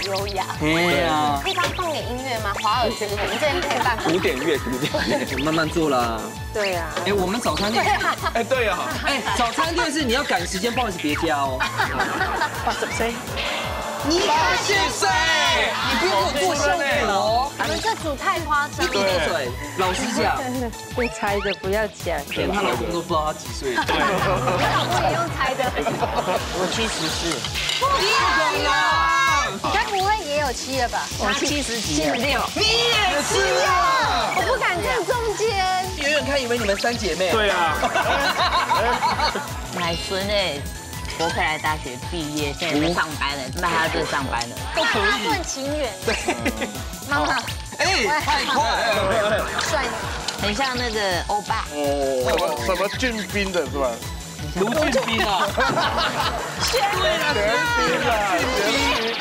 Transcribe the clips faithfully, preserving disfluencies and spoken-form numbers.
优雅。哎呀，配上放点音乐吗？华尔滋，我们这边配伴。古典乐，古典乐。慢慢做啦。对啊。哎，我们早餐店，哎，对啊，哎，早餐店是你要赶时间，不好意思，别加哦。八十岁，你八十岁，你不要给我做效果哦。你们这组太夸张你几多岁？老实讲，被猜的不要讲。连她老公都不知道她几岁。我也用猜的。我七十四。你很啦。你该不会也有七了吧？我七十几了。七十六。你也是啊。我不敢站中间。远远看以为你们三姐妹。对啊，买孙哎，伯克莱大学毕业，现在在上班了，曼哈顿上班了。都可以。顿情缘。对。妈妈，哎，太快了。帅吗？很像那个欧巴。什么什么俊斌的是吧？卢俊斌啊。对了，对了，俊斌。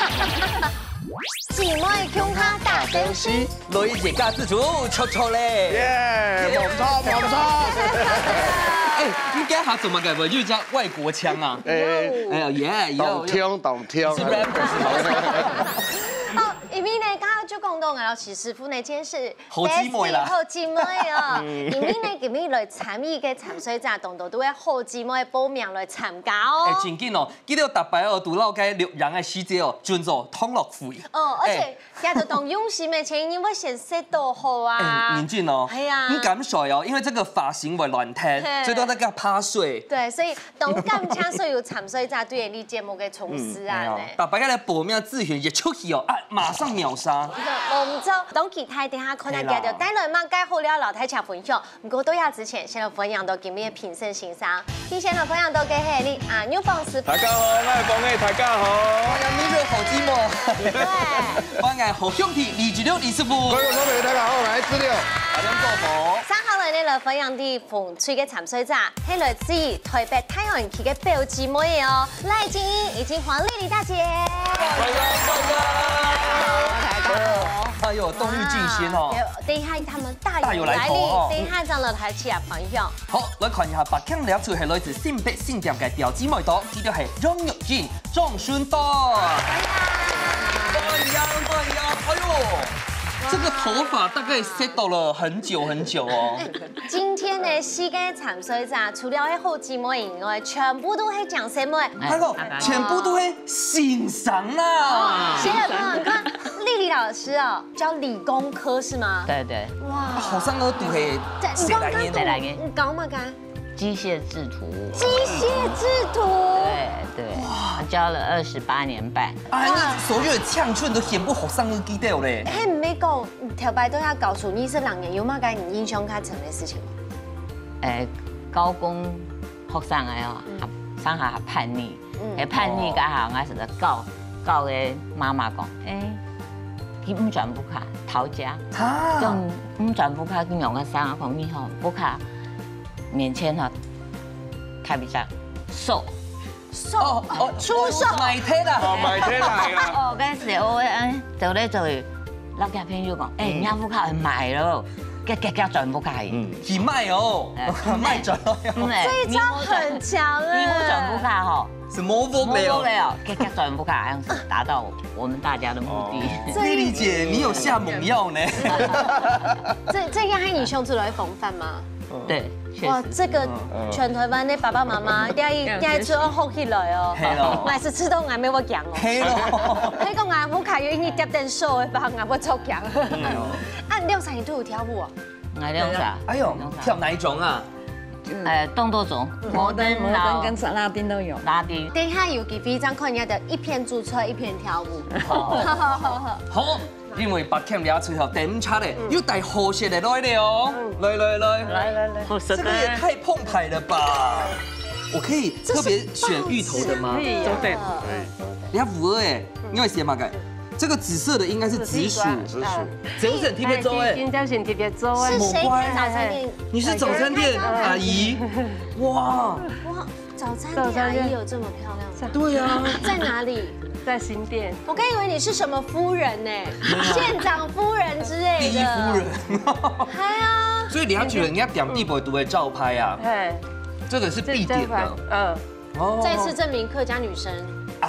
姊妹共下打游戏。罗伊姐架子主，戳戳嘞。耶，猛超猛超。哎，你今下做么个？又讲外国腔啊？哎，哎呀耶，懂听懂听。是 rapper 是吗？哦，因为呢，刚刚就讲到了，其实傅内坚是好姊妹啦 bestie 好姊妹哦。因为呢，今日来参与个参赛者，当多都会好姊妹报名来参加哎，哦。真紧哦，记得逐擺哦，堵到該六人个時節哦，準做通樂會。哦，而哎且，大家都當用心的，前一日會先set到好啊。哎，認真哦，哎呀你敢睡哦？因為這個髮型會亂彈，嘿所以都在該怕睡。对，所以當感謝所有參賽者對你節目个重視啊呢。逐擺个來報名資訊一出去哦，啊，馬上秒殺。我們就當期待等下看到佢就帶來嘛，該好了老太家分享。不過到這之前，先來歡迎到今日的評審先生。第一先來歡迎到个係你啊，牛方師傅。大家好，我係方毅，大家好。哎呀，你這好寂寞。對。我係好兄弟李志六李師傅。各位觀眾朋友，大家好，我係志六。阿良哥好。三號來呢，來歡迎的紅隊个參賽者，係來自於台北大安區个表姊妹哦，賴靜怡以及黃麗麗大姐。歡迎，歡迎。哎呦，動力盡先哦。哇，等一下他們大有大有來頭哦來臨，等一下正來開始啊，朋友。好，來看一下，白鏡這組係來自新北新店个表姊妹檔，佢就係楊玉珍、張順東。歡迎，歡迎，哎呦，這個頭髮大概set到了很久很久哦。今天呢，四個參賽者除了係好姊妹以外，全部都係靚妹。哎呦，全部都係先生啦。謝謝朋友，你看麗麗老師哦，教理工科是嗎？對對，哇，好像都讀係這你剛剛誰來念的？誰來念你搞嘛干？機械製圖。機械製圖。對對，我教了二十八年半。哎，你所有的青春都全部學生都記得咧。嘿，美國頭擺都要告訴你是兩年，有麼个你印象較深的事情嗎？誒，高工學生个哦，上下叛逆，誒叛逆，該下𠊎係教教个媽媽講，誒，佢毋轉屋下，逃家，啊，用毋轉屋下，佢兩個生講你吼，屋下面前吼，特別隻手，哦哦，出手買忒啦。哦，買忒來啊！哦，該時我會安走來走去，老家朋友講，誒，人家屋下賣咯，結結結轉屋下去。佢賣哦，賣轉了。嗯，這一招很強你莫轉屋哎。下吼，什麼屋莫沒有？了，結結轉屋下，這樣子達到我們大家的目的。麗麗姐，你有下猛藥呢。這這樣係你想出來个方法嗎？對，確哇，實。這個全台灣的爸爸媽媽，第一第一次學起來哦。係咯還係知道𠊎乜會講哦。係咯。佢講𠊎屋下有一日跌等手个話，𠊎會著驚。啊，你兩儕都有跳舞哦？𠊎兩儕。哎呦，跳哪一種啊？呃，動作種，摩登摩登然後跟拉丁都有。拉丁。等一下有機會正看人家的一片煮菜一片跳舞。好，因為白天聊出頭等車咧，又帶好食的來了哦。來來來，來來來，好食這個也太澎湃了吧！我可以特別選芋頭的嗎？可以啊。對。你看五二哎，你會寫嘛？這個紫色的應該是紫薯，紫薯，紫薯特別多哎。今朝先特別做哎是。誰開早餐店？你是早餐店阿姨？哇，哇，早餐店阿姨有這麼漂亮嗎？對啊，在哪裡？在新店。我剛以為你是什麼夫人呢，縣長夫人之類的。第一夫人。哎呀，所以你要覺得人家點地不會都會照拍啊，哎，這個是必點的。嗯，哦，再次證明客家女生。啊，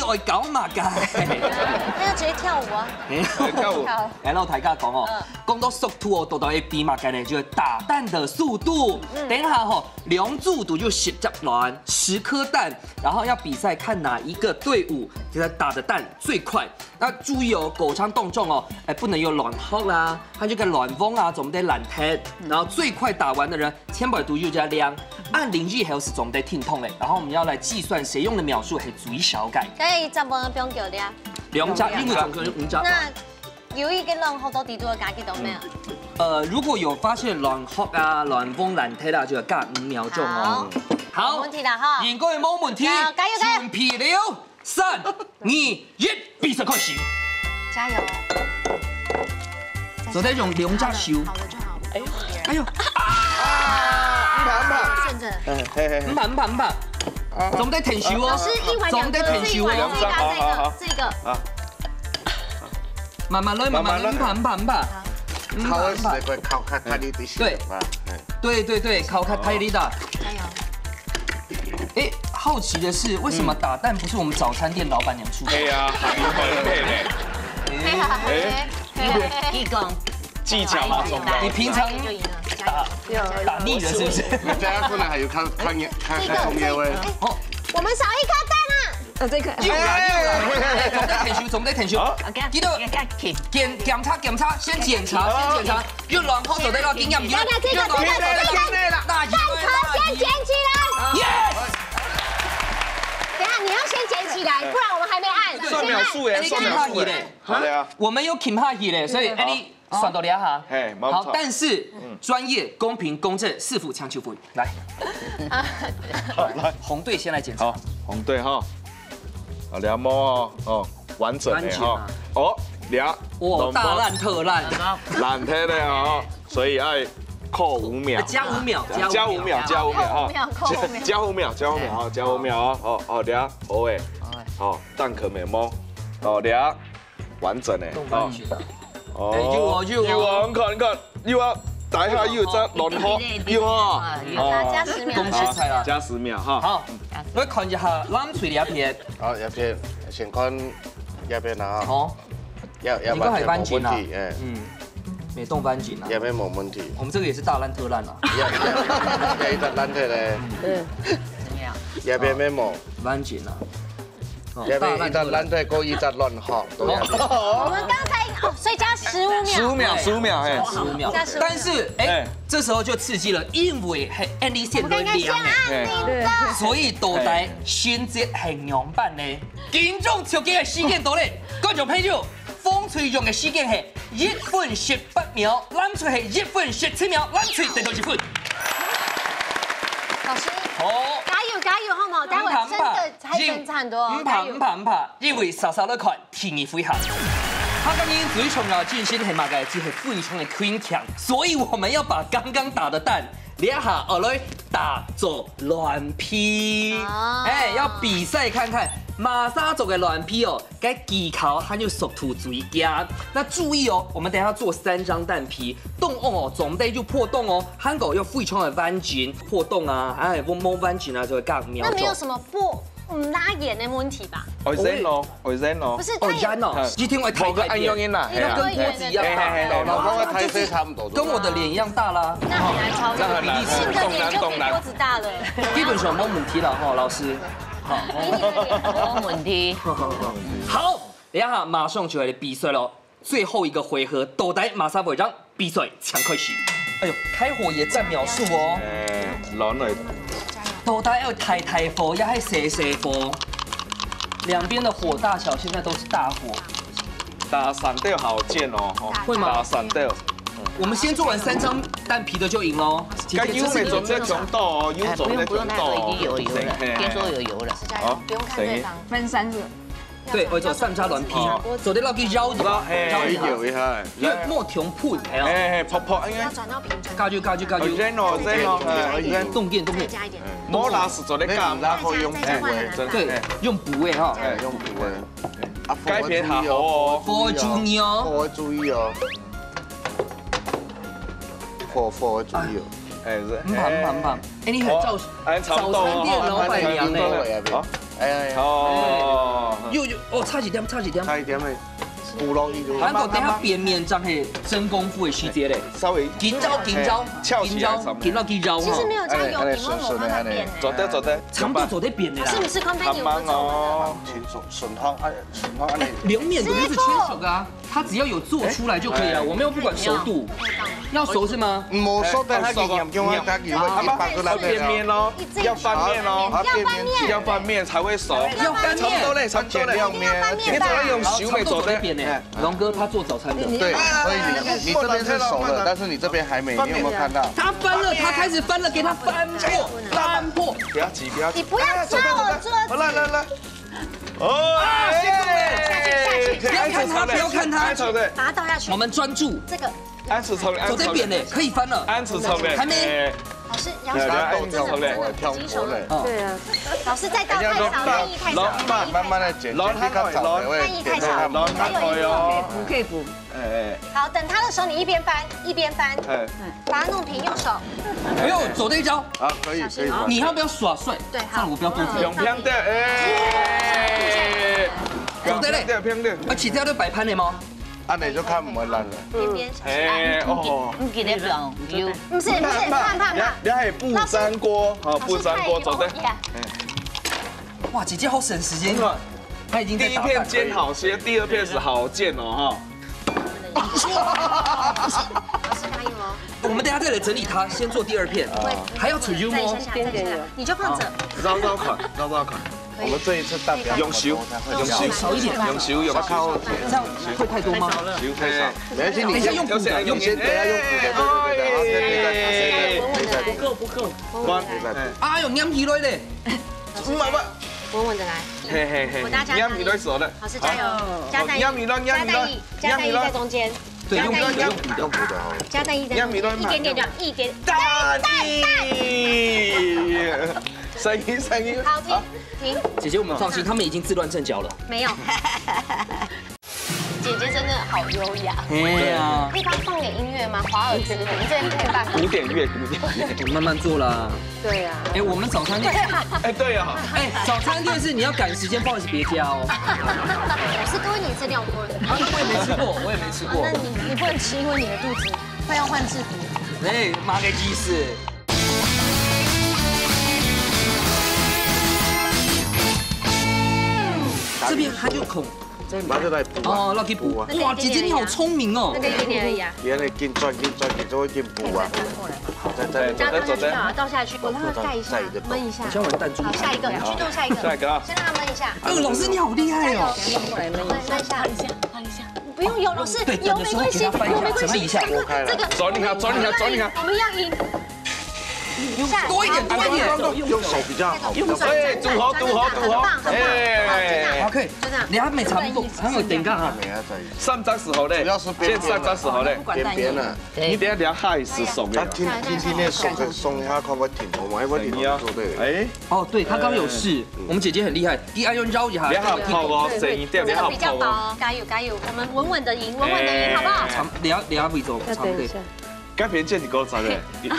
你愛搞麼个？他要直接跳舞啊。跳舞。來，摎大家講哦，講到速度哦，到底係比麼个呢？就係打蛋的速度。等一下吼，兩組都有十隻卵，十顆蛋，然後要比賽看哪一個隊伍就是打的蛋最快。那注意哦，過程當中哦，哎，不能有卵殼啦，還有个卵黃啊，做毋得爛忒。然後最快打完的人，千百度有加量，按零一還有是做毋得停動嘞。然後我們要來計算誰用的秒數係最少个。該一站不能不用給我量。兩隻，因為總共有五隻。那有一个卵殼到底多加幾多秒？呃，如果有發現卵殼啊、卵黃爛忒啦，就要加五秒鐘哦。好，沒問題啦哈。應該無問題。好，加油，加油。準備了，三、二、一，比賽開始。加油！做得用兩隻手。好的就好。哎呦，啊，你看嘛，順着。嗯，嘿嘿嘿，毋怕毋怕毋怕，做毋得停手哦，老師，一碗兩顆，做毋得停手哦，一碗兩顆，這個，這個。啊，慢慢來，慢慢來，慢慢來毋怕毋怕毋怕。烤个時候會烤較較你的心嘛，嘿。對對對，烤較大力的。加油！哎，好奇的是，為什麼打蛋不是我們早餐店老闆娘出手？哎呀，還有很配呢。嘿嘿嘿嘿嘿。技巧嘛，重要。你平常就贏了，加油！打膩了是不是？你等下可能還有看看看看重要的。哦，我們少一顆蛋啊！呃，這個又來又來，哎，總得停手，總得停手。好記得檢檢查檢查，先檢查，先檢查。又卵殼做得到經驗，等等，這個這個這個那蛋殼先撿起來。 yes，等一下你要先撿起來，不然我們還沒按。算秒數耶，你算秒數耶。看他贏嘞，好的啊，我們有撿下去嘞，所以哎你算到了哈。嘿，沒錯好，但是專業、公平、公正，是否強求分？來，紅隊先來檢查好。，紅隊哈，好，兩毛哦，哦，完整的哈完整啊，哦，兩，哇，大爛特爛，爛忒的哦，所以愛扣五秒，加五秒，加五秒，加五秒哈，扣五秒，扣五秒。加五秒，加五秒哈，加五秒哦，哦哦，兩，哦喂，好，蛋殼沒摸，哦兩，完整的，動完全。哦，哎，有哦有哦有哦，你看你看，有啊，底下有隻卵殼，有啊，加加十秒。恭喜菜啦。加十秒哈，好，來看一下藍隊這片，好，這片先看這片啊，好，這這你看還片完整啊無問題，哎，嗯，沒動完整啊。這片無問題，我們這個也是大爛特爛啊。這這這一隻爛忒咧，怎麼樣？這片沒無，完整啊。哦這片一隻爛忒，過一隻卵殼，都這片。我們剛才哦，所以加十五秒。十五秒，十五秒，嘿，十五秒加十五。但是哎哎，這時候就刺激了，因為係Andy先我們剛剛先來量哎，按鈴的。所以到底成績係仰般呢？緊張刺激个時間到咧，觀眾朋友，紅隊用个時間係一分十八秒，藍隊係一分十七秒，藍隊得到一分。哦，加油加油，好不好？待會真的還剩很多哦，加油。毋怕毋怕毋怕，因為莎莎來看第二回合。客家人最重要个精神係麼个？就係非常个堅強，所以我們要把剛剛打的蛋，這下愛來打做卵皮。哦。哎，要比賽看看，麼儕做个卵皮哦， 該技巧還有速度最佳。那注意哦，我們等一下做三張蛋皮，洞哦，總得有破洞哦，還過要非常个完整，破洞啊，哎，無無完整啊，就會較苗條。那沒有什麼不，嗯，拉遠的問題吧？會遠咯，會遠咯。不是，哦，它也遠哦，嗯。一定會太太無个恁樣啦，係啊。要跟脖子一樣大。嘿，嘿，嘿，嘿，無講个大細差不多。跟我的臉一樣大啦。那很難操作，那很難，你的臉就比脖子大了。基本上無問題了吼，老師。好。比你的臉大。無問題。好，等一下馬上就來比賽咯。最後一個回合，到底麼儕會贏？比賽請開始。哎呦，開火也佔秒數哦。哎，卵來。到底愛大大火，也係細細火？兩邊的火大小現在都是大火。打散掉好煎哦，吼。會嗎？打散掉。我們先做完三張蛋皮的就贏咯。該油沒準備強到哦，油準備強到哦。哎，不用，不用太多，已經有油了，嘿，嘿。先說有油了。好，不用看對方。分三個。 對，愛做三隻卵皮，哦。做得落去搖一下，嘿，搖一下，搖一下，因為莫停噴，哎呀。哎，哎，泡泡，哎呀。要轉到平整。加油，加油，加油。哦，熱哦，熱哦，哎，熱。動電，動電。再加一點。莫拉斯做得乾，然後用補的，再加一點。對，用補的哈。哎，用補的。啊，該片好哦。火注意哦。火注意哦。火，火注意哦。哎，是。毋怕，毋怕，毋怕。哎，你很早，哦，哎，差不多哦。早餐店老闆娘呢？哦。 哎呀呀，哦。又，又，哦，差一點，差一點。差一點欸，補落去就。還過等下變面正係真功夫的時節咧。稍微緊張，緊張，嘿，翹起來緊張，差不多。緊張，緊張，緊張哈。其實沒有加油，哎，哎，你問我剛剛變的。順順，哎，哎。做得，做得。長度做得變的啦。是不是空拍牛不做那個？還慢哦。輕鬆，順風，哎，順風，哎。哎，涼面都是輕熟的啊。 它只要有做出來就可以了，哎。我們又不管熟度。要熟是嗎？無熟的，它已經用它，它已經會一百個來了。要翻面哦，要翻面哦，好，要翻面。要翻面才會熟。要翻面。差不多嘞，差不多嘞。要翻面吧。你怎麼用手沒做的？然後差不多左邊呢？哎。龍哥他做早餐的。對，所以你，你這邊是熟的，但是你這邊還沒，你有沒有看到？他翻了，他開始翻了，給他翻破，翻破。不要急，不要急。你不要抓我桌子。哎，走，走，走，走。好，來，來，來。 哦，哎，下去，下去。不要看它，不要看它。哎，對。把它倒下去。我們專注。這個。安子聰，安子聰。走這邊呢，可以翻了。安子聰呢？還沒。哎。老師，你要小心，來，來，安子聰呢？這個已經熟了。哦。對啊。老師再倒太少，人家都，人意太少。慢慢地剪，剪，你看長得會，人意太少。還有一個。可以補，可以補。 哎，哎。好，等它的時候，你一邊翻，一邊翻，哎。把它弄平，用手。不用，走這一招。啊，可以，可以。你要不要耍帥？對，好。算了，我不要動手。平平的，哎。走這裡。平平的，平平。啊，其他都擺盤的嗎？啊，你就看有沒有爛了。邊邊小心。哎，哦。你給它放油。不是，不是，怕，怕，怕。你還，你還不沾鍋，好，不沾鍋，走的。老師，太油了。哎。哇，姐姐好省時間。真的。她已經在打蛋。第一片煎好，先第二片是好煎哦，哈。 老師答應哦。我們等一下再來整理它，先做第二片，還要出油哦。再一下下，再一下下，你就放著。繞繞看，繞繞看。我們這一次蛋比較多，用手，用手，少一點，用手，用手。這樣會太多嗎？手太少。沒關係，你等一下用補的，用補的。先等一下用補的，對，對，對，對，好，可以再，可以再，可以再。不夠，不夠。關，哎。哎喲，黏起來咧。 穩穩的來。嘿，嘿，嘿，我大家加油。你要比對手的。老師加油，好。加蛋液，哦，你要比咯，你要比咯，加蛋液，加蛋液在中間。你要比咯，加蛋液。用補的，用補的哦。加蛋液在中間，你要比咯，一點點就好，一點。大力。聲音，聲音。好，停，好。停。姐姐，我們放心，他們已經自亂陣腳了。沒有。 姐姐真的好優雅。哎呀。可以幫放點音樂嗎？華爾茲，我們這邊可以放。古典樂，古典樂。我慢慢做啦。對啊。哎，我們早餐店，哎，對啊。哎，早餐店是你要趕時間，不好意思，別加哦。我是多你這兩波人。啊，我也沒吃過，我也沒吃過。啊，那你，你不能吃，因為你的肚子快要換制服。哎，麼个意思？這邊它就孔 這樣子。然後就來補啊。哦，落去補。補啊。哇，姐姐你好聰明哦。那個一點點而已啊。你按呢緊轉，緊轉，緊做，緊補啊。好，再，再，再，再，再。加湯下去就好，倒下去。我讓它蓋一下，再一個洞。燜一下。你先完蛋煮。好，下一個，你去弄下一個。下一個啊。先讓它燜一下。哎呦，老師你好厲害哦。加油。燜一下，燜一下，燜一下。不用油，老師，對，油沒關係，等的時候給它翻一下，油沒關係。整理一下。這個，轉一下，轉一下，轉一下。我們要贏。用手，多一点，多一点。用手比较好，比较方便。哎，堵好，堵好，堵好。棒，很棒，哎。好，可以。就这样。你还没差不多，还有等一下哈。等一下再。三隻手好咧，主要是边边的。先三隻手好咧。不管蛋液。边边的。你等一下量下也是手啊，的。听，听听那手可以松一下，看不看挺痛嘛，因为你动作对了。哎。哦，对，他刚有试，我们姐姐很厉害，第二用绕一下。量下泡哦，深一点，这个比较薄哦，加油加油，我们稳稳的赢，稳稳的赢，好不好？长，量，量下位置，长对。要等一下。 该片剪几个长的？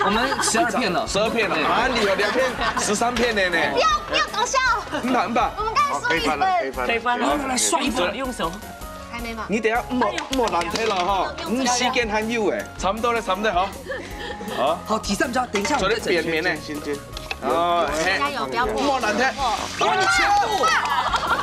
我们十二片了。十二片了，对。啊，你有两片，十三片的呢。不要不要搞笑，嗯吧，嗯吧。我们刚才输一分，好，可以翻了，可以翻了。可以翻了。来，来，来，算一分，用手。还没吧？你等下莫，莫烂忒了哈，用，用这个。嗯，时间还有哎，差不多了，差不多好。好。好，第三张，等一下我们再整。做得扁扁呢。先剪。哦，嘿。加油，不要破。莫烂忒。哦，你全部。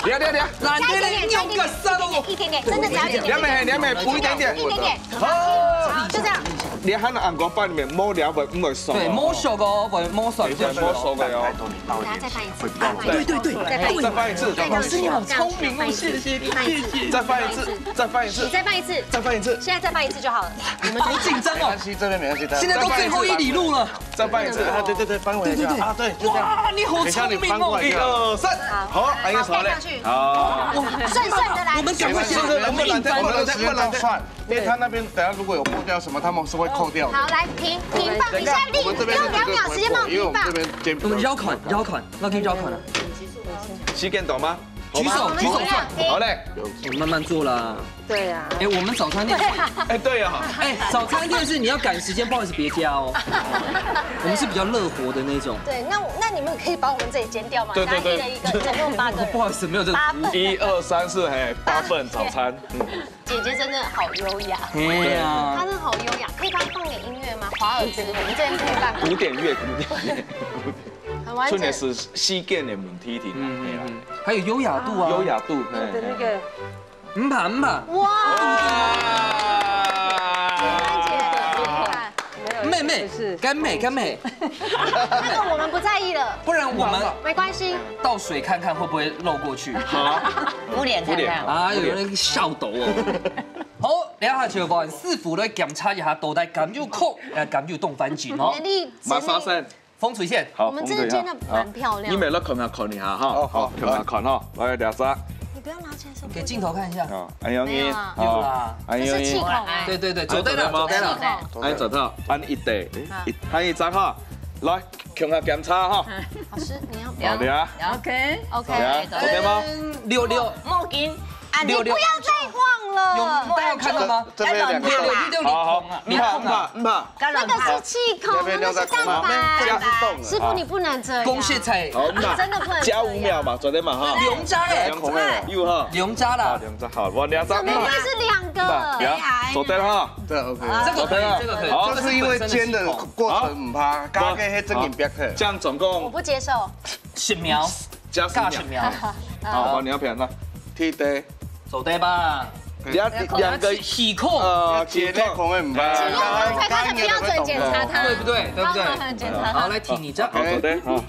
等下，等下，等下。烂忒了，用个三哦。一点点，一点点，真的只要一点点。两妹，两妹，补一点点。一点点。 好，就这样。你看那阳光板里面摸两本，唔会熟哦。对，摸熟哦，不会摸熟，对，对，摸熟的哦。等下再翻一次，再翻一次。对，对，对，再翻一次。再翻一次。老师，你好聪明哦，谢谢，谢谢。再翻一次，再翻一次。你再翻一次，再翻一次。现在再翻一次就好了。我们好紧张哦。没关系，这边没关系，再现在都最后一里路了。再翻一次。啊，对，对，对，翻回来一下。对，对，对。啊，对，就这样。哇，你好聪明哦。等一下你翻过来一下。一二三，好，好，哎，好，好，好。顺顺的来。我们赶快先，没关系，我们来，我们来，我们来。 因为他那边等下如果有破掉什么，他们是会扣掉的。好，来，停，停放一下力，等一下，我们这边是绝对不会破，用两秒时间帮我停放。因为我们这边这边我们绕款，绕款，那可以绕款了。时间到吗？举手，举手算。好嘞。我慢慢做啦。对啊。哎，我们早餐店，哎，对啊。哎，早餐店是你要赶时间，不好意思，别加哦。我们是比较乐活的那种。对，那我，那你们可以把我们这里剪掉吗？对，对，对。加一个一个，总共八个人。不好意思，没有这个服务。八份。一二三四，嘿，八份早餐。嗯。 姐姐真的好优雅，对啊。她真的好优雅，可以帮放点音乐吗？华尔兹，我们这边可以办吗？古典乐，古典乐。很完整。重点是时间的问题，嗯，嗯，嗯。还有优雅度啊。优雅度，嘿，的那个，嗯吧，嗯吧。哇！姐姐，你看。 妹妹，干妹，干妹。那个我们不在意了。不然我们没关系。倒水看看会不会漏过去。好。敷脸看看。敷脸。啊，有人笑抖哦。好，等一下就換師傅來檢查一下，到底敢有扣，呃，敢有動番薯哦。你马上身。 风水线。好，我们这个煎得蛮漂亮。你们来看下看一下哈，哦，好，看下看哈，来，两只。你不要拿起来，给镜头看一下。啊，哎呦你，没有啊。有啦。哎呦你，这是气孔啊。对对对，做得了，做得了。气孔。哎，做得了，按一对，啊。一，按一张哈，来，看下檢查哈。老师，你要好的啊。OK。OK，好的啊，做得吗？嗯，六六。莫紧。 啊，你不要再晃了。有，大家有看到吗？这边有两个洞。六六六六孔啊，好，好，你看嘛，你看嘛。那个是气孔，那个是蛋白。这是洞。师傅，你不能这样。公蟹菜。好，那真的不能这样。加五秒嘛，做得嘛哈。兩隻咧。兩隻咧。有哈。兩隻啦。啊，兩隻，好，我兩隻。怎么会是兩个？那，做得了哈。这OK。这个可以，这个可以。好，这是因为煎的过程唔怕，加个黑真紧别克。这样总共我不接受。十秒。加十秒。加十秒。好，好，你要表演了。T D。 做得吧？两，两个气孔。呃，气孔。气孔的唔怕。请问我们裁判的标准检查他。对不对？对不对？好，好，好，检查他。好，来，听你讲。好，做得，好。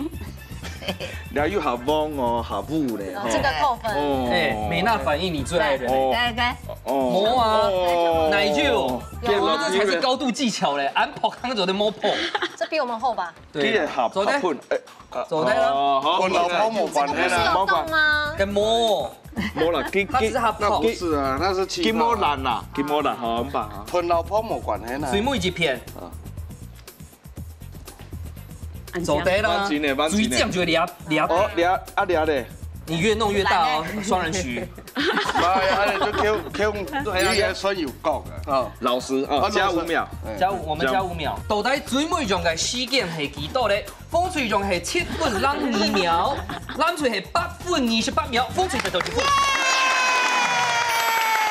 你要又好懵哦，好不嘞，哦，这个扣分。哦。哎，美娜反应你最爱的嘞。哦。来，来。哦。没啊。哦。哪一句？有啊。我们这才是高度技巧嘞，俺跑刚走的摸破。这比我们厚吧？对。你也好，做得。好笨，哎， 做得了。哦，好，跟老婆没关系啦。不是有洞吗？跟摸。没啦，给，他只是他跑。给，不是啊，那是气泡。给摸烂啦，给摸烂，好，很棒啊。跟老婆没关系啦。水母一片。啊。做得啦。放心的，放心的。水这样就会裂，裂。哦，裂，啊，裂嘞。你越弄越大哦，双人徐。妈呀，那就Q，Q，对啊，你也算有够的。哦。老师啊，啊，加五秒。哎。加五，我们加五秒。到底水母用的时间是几多嘞？ 风水用係七分零二秒，蓝水係八分二十八秒，风水得到一分。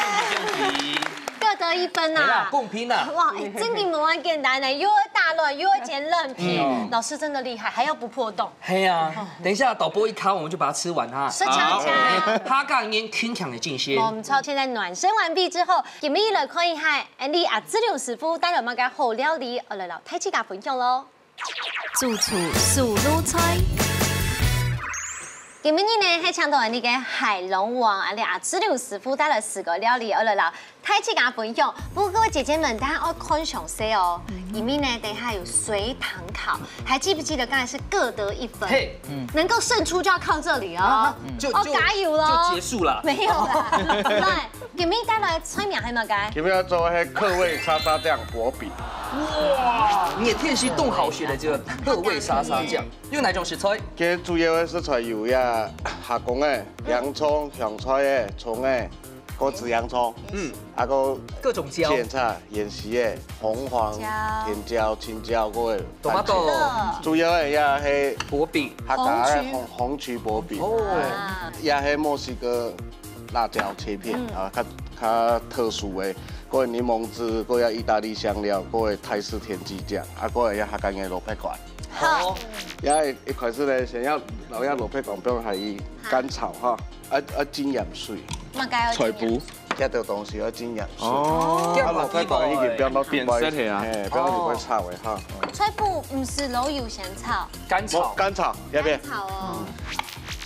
恭喜恭喜！各得一分呐。哎呀，公平呐。哇，哎，真个无恁简单呢，又要大乱，又要捡烂皮，嗯。老师真的厉害，还要不破洞。嘿啊，等一下导播一卡，我们就把它吃完哈。是强强。哎，他刚刚听强的进些。我们超现在暖身完毕之后，你们一来看一下，Andy阿志龙师傅带来么个好料理，我来老太自家分享喽。 主厨手路菜。今晡日呢，係請到𠊎俚个海龍王，𠊎俚阿志龍師傅帶來四个料理，愛來摎大開始跟大家分享。不過各位姐姐們，大家要看詳細哦，因為呢，等一下有隨堂考，還記不記得剛才是各得一分？嘿，能夠勝出就要靠這裡哦。啊，就哦，就加油咯！就結束了。沒有啦，來，今日帶來菜名係麼个？今日要做个係客味沙沙醬薄餅，哇，你也天時凍好些的這個客味沙沙醬，用哪種食材？今日主要个食材有呀，下公个洋蔥、香菜个、蔥个、果子洋蔥，嗯，啊个各種椒莧菜、芫荽个、紅黃、椒甜椒、青椒个个。 tomato 主要个也係薄餅。客家个紅麴紅紅麴薄餅，哦，啊，也係墨西哥辣椒切片啊，較較特殊个，个檸檬汁，个意大利香料，个泰式甜雞醬，啊个也客家个蘿蔔乾。好，也一開始呢，先要老要蘿蔔乾，不用下去乾炒哈，啊啊浸鹽水，麼个要菜脯，這兜東西要浸鹽水。哦，啊蘿蔔乾已經放到變色个啊哎，放到裡背炒个哈。菜脯毋係老油先炒，乾炒。乾炒，要不要？炒哦。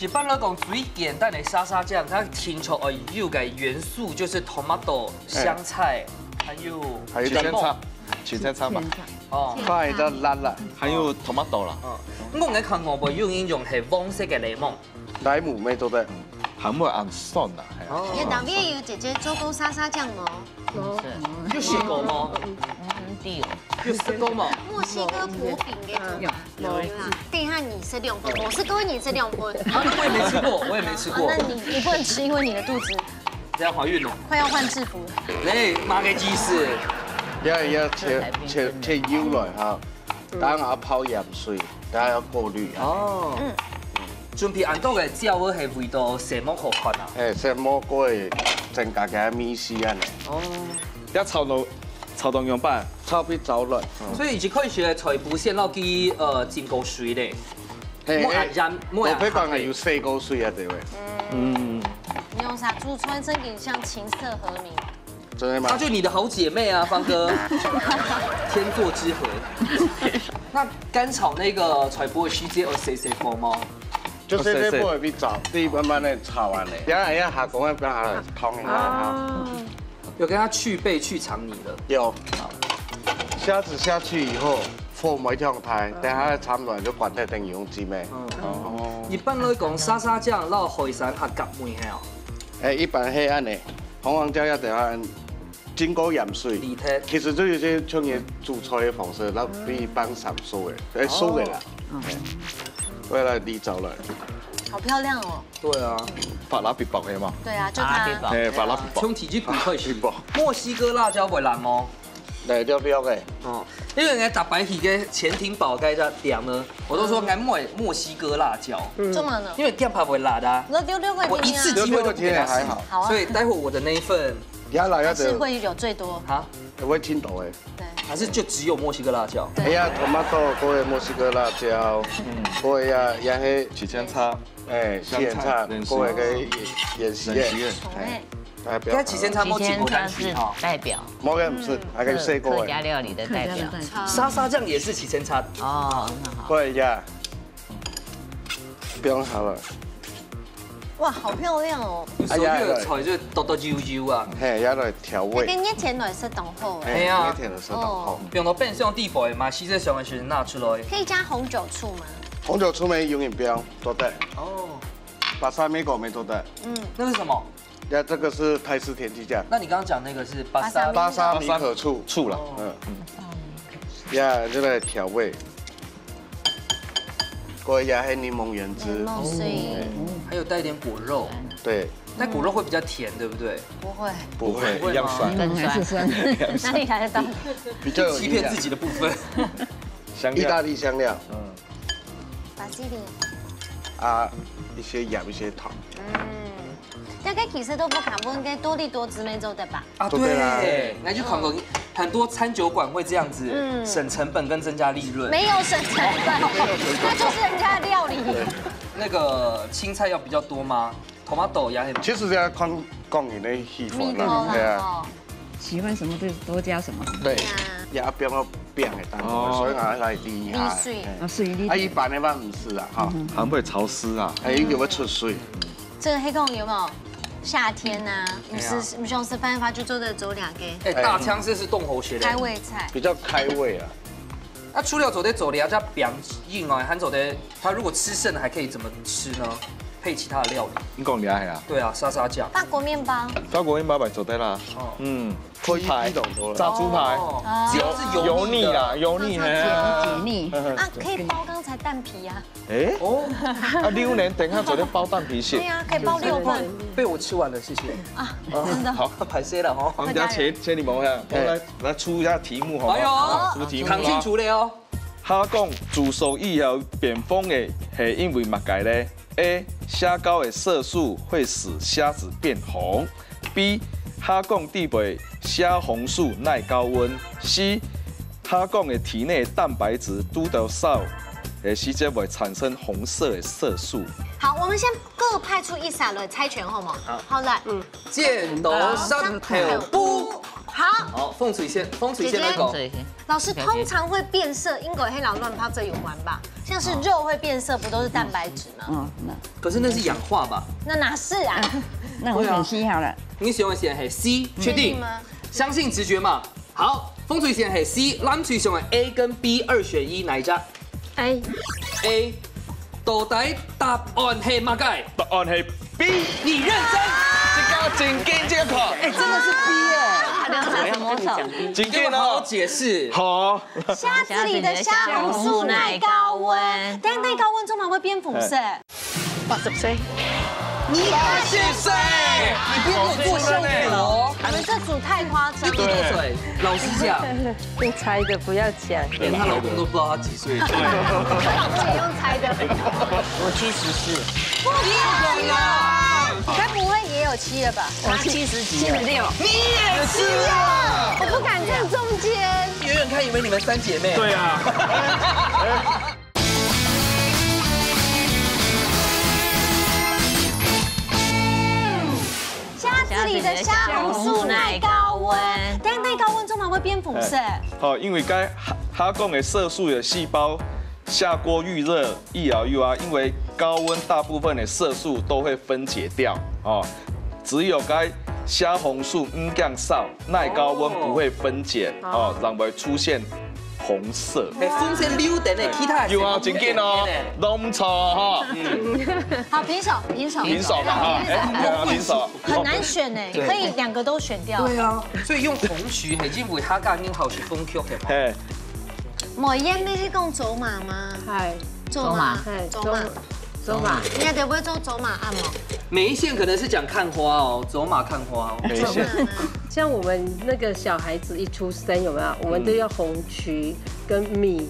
一般來講，最簡單的沙沙醬，它定著愛有个元素就是tomato、香菜，還有還有檸檬七千。差，七千差嘛。哦，放一隻辣辣，還有tomato啦，哦，我來看我會用一種係黃色个檸檬。萊姆乜做得。還會恁酸啊，係啊。哦你，當地有姐姐做過沙沙醬無？有食過嗎？嗯，對哦。有食過嗎？墨西哥薄餅个做法，有啦。等一下你食兩份，我是各位你食兩份。啊，我也沒吃過，我也沒吃過。啊，那你你不能吃，因為你的肚子這樣懷孕了？快要換制服了。哎，麼个意思？要要切切切幼來哈，當然要泡鹽水，大家要過濾啊。哦，準備恁多个醬，係為到色目好看啊。哎，色目个增加个味緒啊呢。哦，要炒到炒到仰般？炒皮炒軟。所以一開始个菜脯先落去呃浸過水咧，嘿，莫下鹽，莫下蘿蔔乾還有洗過水啊，對不對？嗯，你用啥煮出來正經像琴瑟和鳴？真的嗎她？就你的好姐妹啊，方哥，天作之合。那乾炒那個菜脯个時節，愛細細火嗎？就細細火去炒，你慢慢个炒啊呢。然後要下公要不要下湯一下哈？有跟她去背去腸泥了。有。蝦子下去以後，火莫忒大，等下炒軟就關忒，等於用雞咩。嗯，一般來講，沙沙醬摎海產較合味係哦。哎，一般係恁呢，紅黃椒要等下浸過鹽水。裡頭其實就有些像你煮菜的方式，然後比放三素的，哎，素的啦。哎，為了你找了，好漂亮哦。對啊，法拉比薄个嘛，對啊，就它法拉比薄。哎，法拉比薄，從體積比開始比薄。墨西哥辣椒會辣嗎？來，要不要个？哦，因為人家打白皮个潛艇堡該家店呢，我都說愛買墨西哥辣椒，做麼个呢？因為店怕會辣的啊。那丟丟塊我一次給你啊。機會都不給他試，還好。好啊所以待會我的那一份也來要得，還是會有最多。啊，對，還是就只有墨西哥辣椒。哎呀，tomato，各位墨西哥辣椒，各位呀，也係七千差，哎，香菜莧菜，各位个芫荽，芫荽，哎，哎，不要該七千差無幾多東西哈。代表莫个毋係，還可以洗過个。客家料理的代表。沙沙醬也是七千差。哦，那好。過一下，不用好了。哇，好漂亮哦！所有的菜就剁剁幼幼啊，嘿，要來調味。跟熱天來食當好哎。哎呀熱天的時候好。用到冰箱底背嘛，實際上是拿出來。可以加紅酒醋嗎？紅酒醋沒有飲標，做得。哦，巴沙米果沒做得。那是什麼？呀，這個是泰式甜雞醬。那你剛剛講那個是巴沙米巴沙米可醋。醋啦。嗯。呀，這個調味。過一下係檸檬原汁。哦，所以還有帶一點果肉，對，但果肉會比較甜，對不對？不會，不會，不會嗎一樣酸。更酸。哪裡來的道理？比較有營養欺騙自己的部分。香料，意大利香料巴西里。啊，一些鹽，一些糖。嗯，大家其實都不敢問，該多利多滋味做得吧？啊，做得啦對，那就看過很多餐酒館會這樣子，省成本跟增加利潤。沒有省成本，那就是人家的料理。那個青菜要比較多嗎？tomato呀，其實要看個人的喜歡啦，米口對啊。哦，喜歡什麼就多加什麼。對呀，也不用冰的當中，哦所以講來厲害。瀝水嘿啊，水瀝啊，一般的話毋係啦，哈，還會潮濕啊。哎，有會出水。這個黑控有沒有？夏天啊，毋係，哎呀。毋想食飯个話，就做得做這個。哎，大腸係毋係當好食个？開胃菜。比較開胃啊。那除了做得做這隻餅以外，還做得，它如果吃剩了還可以怎麼吃呢？配其他的料理。你講厲害啊！對啊，沙沙醬。法國麵包。法國麵包嘛做得啦。哦。嗯，可以豬排，一種多了。炸豬排，哦。只要是油膩的。油膩啦，油膩，嘿。解膩。啊，可以包剛才蛋皮啊。 哎，哦，啊，榴槤等下做得包蛋皮食。對啊，可以包六份。被我吃完了，謝謝。啊，真的。好，歹勢了吼。我們等下切，切檸檬哈，我們來，來出一下題目好嗎？哎呦，出題目啊。講清楚了哦。蝦講自古以來變黃个，係因為麼个呢？A，蝦膏个色素會使蝦子變紅。 B，蝦講裡背蝦紅素耐高溫。C，蝦講个體內蛋白質堵著燒个時節會產生紅色个色素。好，我們先各派出一儕來猜拳，好嗎？好。好，來。嗯。剪刀石頭布。好。好，鳳水先，鳳水先來講。姐姐。老師，通常會變色，應該係摎卵白質有關吧？像是肉會變色，不都是蛋白質嗎？嗯，那可是那是氧化吧？那哪是啊？那我選C好了。你喜歡選嘿C，確定？確定嗎？相信直覺嘛。好，鳳水選嘿C，藍水選嘿A跟B，二選一，哪一家？A。A。到底答案係麼个？答案係B。你認真？這個真緊，這個。哎，真的是B耶。他剛才怎麼走？真緊哦。給我好好解釋。好。蝦子裡的蝦紅素耐高溫。但耐高溫做麼个會變紅色？ 八十歲。你八十歲，你不要給我做效果哦。你們這組太誇張了。你幾多歲？老實講。用猜的，不要講。連她老公都不知道她幾歲。我也用猜的。我七十四。不可能啊！你該不會也有七了吧？我七十幾了。七十六。你也是啊！我不敢站中間。遠遠看以為你們三姐妹。對啊。 蝦子裡的蝦紅素耐高溫，但耐高溫做麼个會變紅色？好，因為該蝦，蝦講个色素个細胞下鍋預熱，一搖一搖啊，因為高溫大部分的色素都會分解掉哦。只有該蝦紅素毋驚燒，耐高溫不會分解哦，哦。然後會出現 紅色。哎，紅色溜等呢，其他的有啊，真緊哦，攏毋錯哈。好，平手，平手，平手嘛哈，哎，平手。很難選哎，對。可以兩個都選掉。對啊，所以用紅麴很因為客家人好食紅麴的嘛。嘿，無，你毋係講走馬嗎？嗨，走馬，走馬，嗨，走馬。走馬。走馬。你還得會做走馬按摩？梅縣可能是講看花哦，走馬看花哦。梅縣。走馬嗎？ 像我們那個小孩子一出生，有沒有？我們都要紅麴跟米、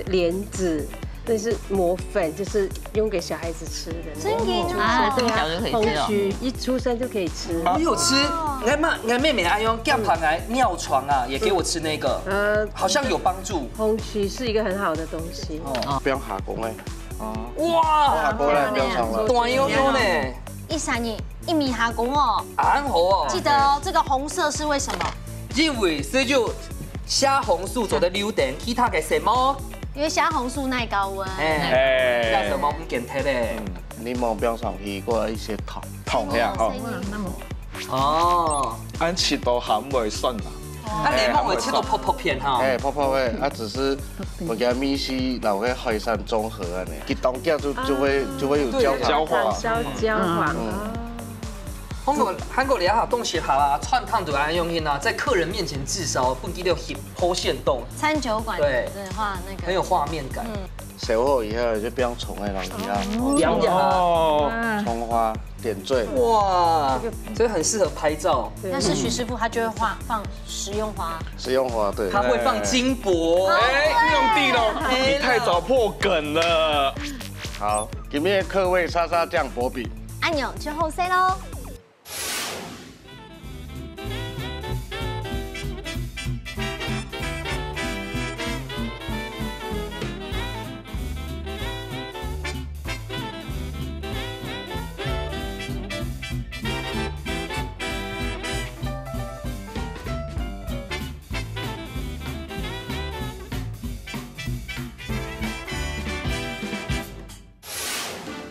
蓮子，那是磨粉，就是用給小孩子吃的那個。真的啊？對啊，從小就可以吃哦。紅麴一出生就可以吃。我有吃，哦。我媽，我妹妹還用夾糖來尿床啊，也給我吃那個，呃，好像有幫助。紅麴是一個很好的東西。哦。放蝦公仔。哦。哇，放蝦公仔，放上來。大喲喲呢。一三年。 一味下工哦。恁好哦。記得哦，這個紅色是為什麼？因為這就蝦紅素做得溜等，其他个什麼？因為蝦紅素耐高溫。哎，哎。那什麼毋見忒咧？嗯，檸檬放上去，過一些糖。糖呀，哦，吼。所以你，哦。恁切到鹹會酸啦。啊，檸檬會切到泡泡片哈。哎，泡泡个，啊，只是我給它咪西，然後跟海產中和啊呢，一當下就，就會，就會有焦糖。焦化。焦，焦糖，嗯。哦。韓國，韓國你還好，東西好啊，川燙都愛用心啊，在客人面前炙燒，不記得有好現動。餐酒館對。的話，那個很有畫面感。嗯。燒好以後就放蔥仔落去啊。哦。涼一下。哦。蔥花。 點綴。哇，這個很適合拍照。對。但是許師傅他就會畫，放食用花。食用花，對。他會放金箔。哎，用地咯，哎，你太早破梗了。好，今天的客味叉叉醬薄餅。按鈕就好勢咯。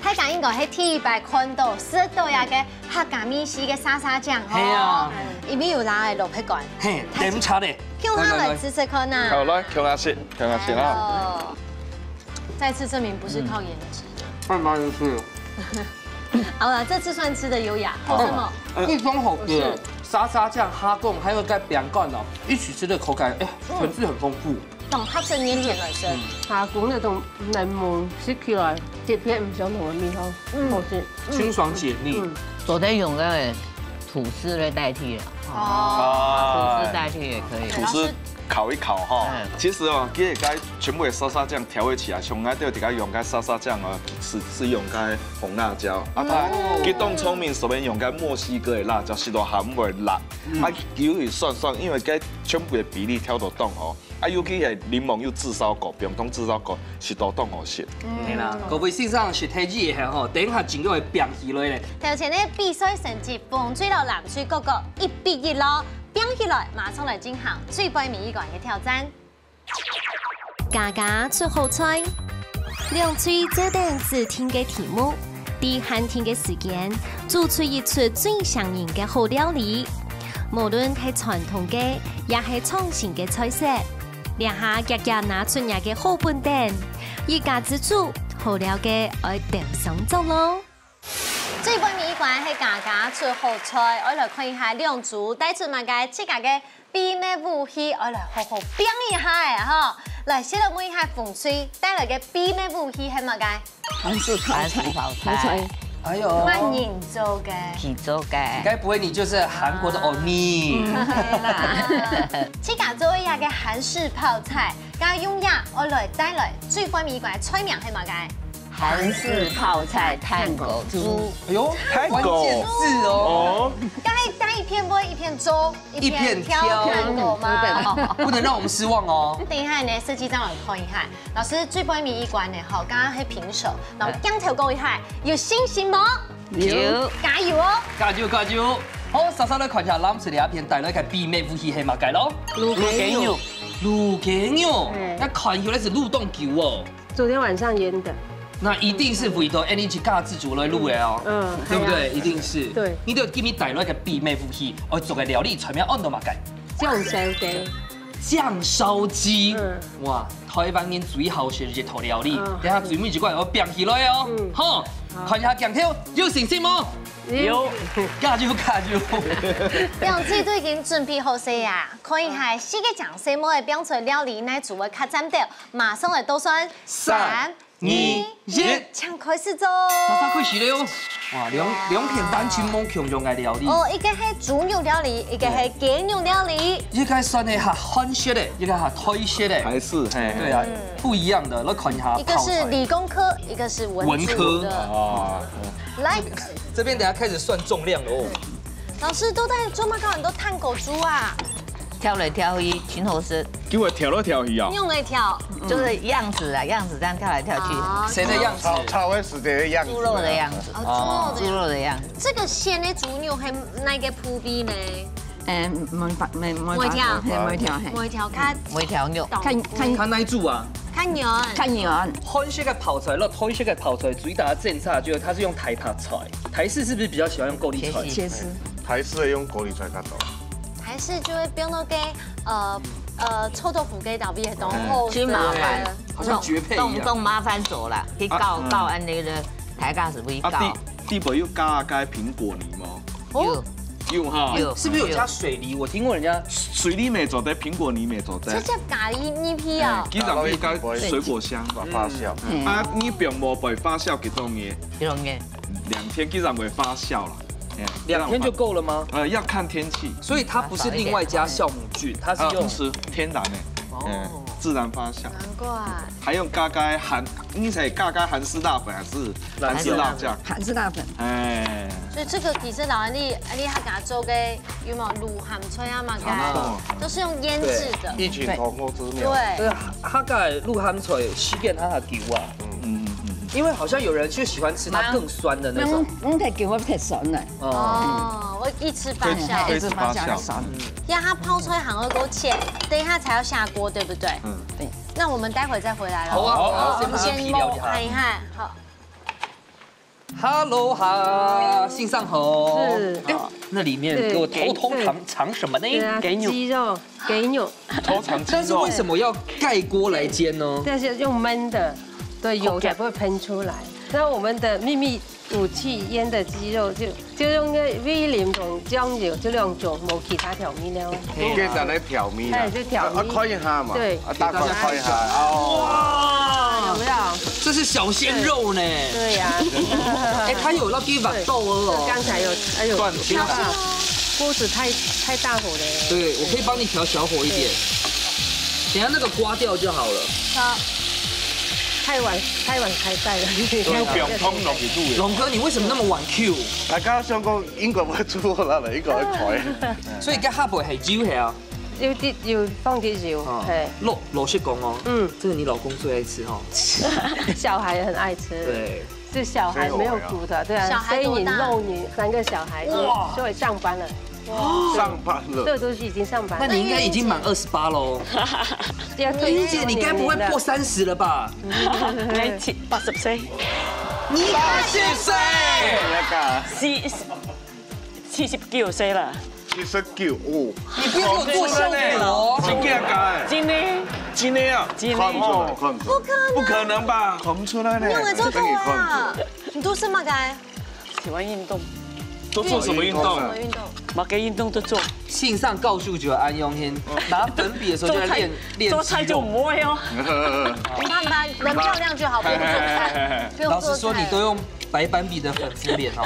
大家應該係第一擺看到、食到這个客家美食个沙沙醬吼。係啊。因為有拿來蘿蔔乾。係，點出來。共下來試試看啊。好，來，共下試，共下試啊。哦，再次證明不是靠顏值。慢慢吃。好了，這次算吃得優雅。好。為什麼？非常好吃。是。沙沙醬、蝦公，還有該餅乾哦，一起吃的口感，哎，層次很豐富。 當客式面前來食。嗯。蝦公那種檸檬食起來，一片毋相同的味道，嗯。好吃。清爽解膩。嗯。昨天用个吐司來代替了，哦。吐司代替也可以。吐司烤一烤哈。嗯。其實哦，其實該全部的沙沙醬調味起來，像𠊎兜自家用个沙沙醬啊，是，是用个紅辣椒。啊，它，哦。佢當聰明，隨便用个墨西哥的辣椒，食到還毋會辣。嗯。啊，尤其酸酸，因為該全部的比例調到當好。 啊，尤其係檸檬又炙燒過，冰凍炙燒過，食到當好食。嗯。係啦，各位先生，食太熱係吼，等一下真个會冰起來咧。頭前个比賽成績，紅隊摎藍隊各各一比一咯，冰起來，馬上來進行最尾一關个挑戰。家家出好菜，兩隊就等指定个題目， 在限定个時間，做出一出最像人个好料理。無論係傳統个，也係創新个菜色，這下遽遽拿出若个好本等，一家之煮，好料个愛鬥上桌咯。最尾一關係家家出好菜，愛來看一下兩組帶出麼个自家个 秘密武器，愛來好好變一下欸哈！來，先來問一下紅隊帶來个秘密武器係麼个？韓式泡菜。韓式泡菜。泡菜。哎呦，萬人做个。自家做个。該不會你就是韓國的歐尼？嗯，對啦。自家做一下个韓式泡菜，該用呀，愛來帶來最關鍵一關菜名係麼个？ 韓式泡菜探狗豬。哎呦，探狗。關鍵字哦。哦。該帶一片會一片做，一片挑探狗嗎？不能讓我們失望哦。等一下呢，設計再來看一下。老師，最尾一關呢，吼，剛剛係平手，那我鏡頭講一下，有信心無？有。加油哦！加油，加油！好，稍稍來看一下，藍隊這片帶來个秘密武器係麼个咯？滷雞肉。滷雞肉，嗯。該看起來係滷當久哦。 昨天晚上醃的。那一定是為著恁樣自家自煮來滷个哦，嗯，對不對？哎呀。一定是。對。你就今日帶來个秘密武器，愛做个料理，全面安到麼个？醬燒雞。醬燒雞。嗯。哇，台灣人最好食个一道料理，嗯。等下最尾一關愛變起來哦。嗯。好，好。看一下鏡頭，有信心無？有。加油，加油！兩隊都已經準備好勢啊，看一下四個醬色妹仔變出料理，哪組會較讚兜？ 馬上來倒算，三、三、二、二、一，一。請開始做。馬上開始了喲！哇，兩，兩片單親無共樣个料理。哦，一個係豬肉料理，一個係雞肉料理。一個算係較韓式个，一個較台式个。台式，嘿。對啊，嗯。不一樣的，來看一下泡菜。一個是理工科，一個是文組的。文科。哦。來。這邊等下開始算重量了哦。老師，都在做麼个？你都探狗豬啊？ 挑來挑去，真好食。叫佢挑來挑去啊？用來挑。就是樣子啊，樣子這樣挑來挑去。哦。誰的樣子？炒，炒的時節的樣子。豬肉的樣子。哦，豬肉的樣子。豬肉的樣子。這個鮮的豬肉係哪個部位呢？嗯，每發，每，每發，每條。嘿，每條，嘿。每條較每條肉。看，看。看哪一組啊？較軟。較軟。韓式个泡菜，那台式个泡菜最大的爭差就是它是用大白菜，台式是不是比較喜歡用高麗菜？切絲。切絲。台式的用高麗菜較多。 還係就會變到該，呃，呃，臭豆腐該搭配个當好食。真麻煩。好像絕配一樣。當，當麻煩做啦，去搞，嗯，嗯。搞恁樣个，大家係會搞。啊，底，底背有加該蘋果泥嗎？哦。有。有哈。有。是不是有加水梨？有。我聽過人家水梨乜做得，蘋果泥乜做得。直接咖哩泥皮啊。哎，其實可以加水果香。發，發酵。嗯。啊，你放無會發酵幾多日？幾多日？兩天，其實會發酵啦。哎，兩天就夠了嗎？呃，要看天氣。所以它不是另外加酵母菌，它是用，啊，不是，天然的，哦。哎，自然發酵。難怪。還用加加韓，你是加加韓式辣粉還是韓式辣醬？韓式辣粉。哎。所以這個其實老師你，你還給他做個有沒有滷鹹菜啊嘛？差不多。都是用醃製的。異曲同工之妙。對。對，它个滷鹹菜時間較久啊。嗯嗯嗯。因為好像有人就喜歡吃它更酸的那種。嗯，嗯，太久會太酸了。 哦。哦，會一直發酵。對，一直發酵。對，一直發酵。嗯。讓它泡出來很多勾芡，等一下才要下鍋，對不對？嗯。對。那我們待會再回來了。好啊，好啊，我們先先幫他提料理好。摸看一下，好。Hello 哈，先生好。是哎，那里面给我偷偷藏藏什么呢？对啊，给你鸡肉，给你。偷藏鸡肉。但是为什么要盖锅来煎呢？但是用焖的，对，油才不会喷出来。那我们的秘密武器腌的鸡肉就就用那个味淋同酱油这两种，没其他调味料。给大家调味啦。哎，就调味啊，看一下嘛。对啊，大概看一下。哦。有没有？这是小鲜肉呢。对呀，哎，它有那个碗豆这哦。刚才有，哎呦，断掉那个锅子太太大火了。对，我可以帮你调小火一点。等一下那个刮掉就好了。太晚太晚开盖了。用通落去煮的。龙哥，你为什么那么晚 Q？大家想讲英國會煮好啦，英國會開。所以跟 hub 很久啊。有滴有放滴油，啊哎，，老老实讲哦，嗯，这个你老公最爱吃哈。小孩很爱吃，对，是小孩没有骨头，对啊，小孩多大非你肉女三个小孩，哇所以上班了，上班了。这个东西已经上班了。那你应该已经满二十八喽。要退休英姐，你该不会破三十了吧？哎，七八十岁，你八十岁，那个四四十九岁了，七十九哦，你不要给我做效果哦。真假假的？真的，真的啊？真的看不出来，看不出来。不可能，不可能吧？看不出来呢。你有没有做过真的看不出来啊？你都是嘛该喜欢运动，都做什么运动啊？什么运动？么个运动都做，线上教授就安用天，拿粉笔的时候就在练练做菜就肌肉。唔会哦。你看吧，人漂亮就好，不用做菜，不用做菜。老实说，你都用白板笔的粉敷脸哦。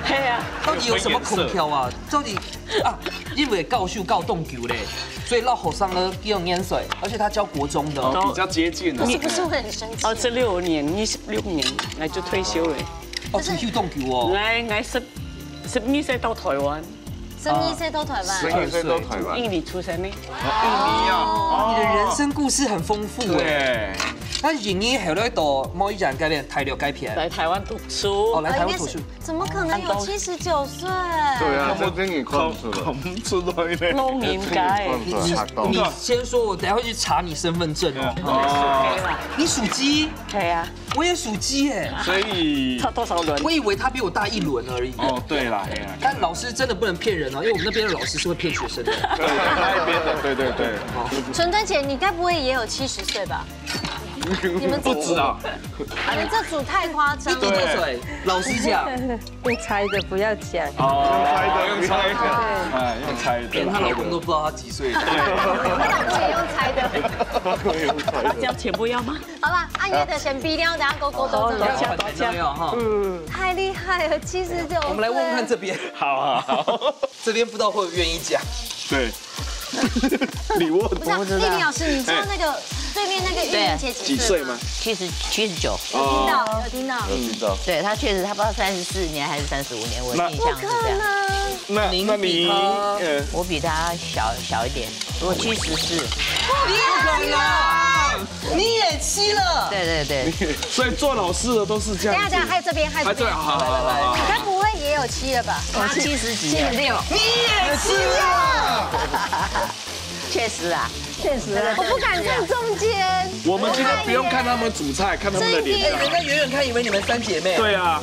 系啊，到底有什么孔条啊？到底啊，因为教授教当久嘞，所以老学生呢用眼水，而且他教国中的哦。哦，比较接近啊。是不是会很生气？二十六年，二十六年，那就退休了。哦，退休当久哦。来来十十二岁到台湾，十二岁到台湾，十二岁到台湾。印尼出生的。印尼啊。你的人生故事很丰富哎。对。那印尼后来到某一站改变，大陆改变。来台湾读书，哦，来台湾读书应该是。怎么可能有七十九岁？对啊，这真的看不出来。看不出来呢。老人家哎，看不出来，吓到。你先说，我等下会去查你身份证哦。哦，可以啦，你属鸡，可以啊，我也属鸡耶。所以差多少轮？我以为他比我大一轮而已。哦，对啦，哎呀，但老师真的不能骗人哦，因为我们那边的老师是会骗学生的。对，那一边的，对对对。纯真姐，你该不会也有七十岁吧？你们这不止啊。你们这组太夸张你多了。少岁？老实讲，用猜的不要讲。哦，用猜的，用猜的，哎，用猜的。连她老公都不知道她几岁。我老公也用猜的。用猜的。这样全部要吗？好了，阿月的先逼掉，等下勾勾都哦这个。等一下等一下要哈。嗯，太厉害了，七十九。我们来问问看这边，好好好。这边不知道会不会愿意讲。对。你问。不是啊，丽萍老师，你知道那个对面那个玉玲姐几岁吗？七十九。七十九，有听到，有听到。有听到。对他确实他不知道三十四年还是三十五年，我那印象是这样。那那你，您比他呃，我比他小小一点，我七十四。不可能，你也七了。对对对，所以做老师的都是这样子。等一下，等一下，还有这边，还有这边。还这样，好好好好好。该不会也有七了吧？他七十几啊，六，你也七了。确实啊，确实啊。我不敢站中间。我们今天不用看他们煮菜，看他们的哎，脸。人家远远看以为你们三姐妹。对啊。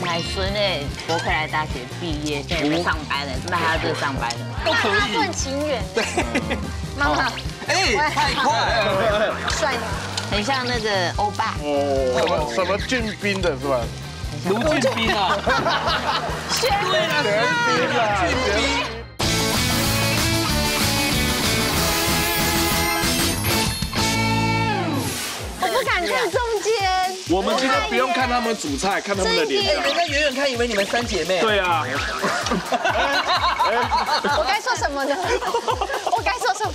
外孙呢，伯克莱大学毕业，现在在上班了，那他就上班了，都可以。断情缘。妈妈，哎，太快了。帅吗？很像那个欧巴。哦，什么什么俊斌的是吧？卢俊斌啊。对了，对了，俊斌。我不敢站中间。我们今天不用看他们煮菜，看他们的脸。哎，人家远远看以为你们三姐妹。对啊。我该说什么呢？我该说什么？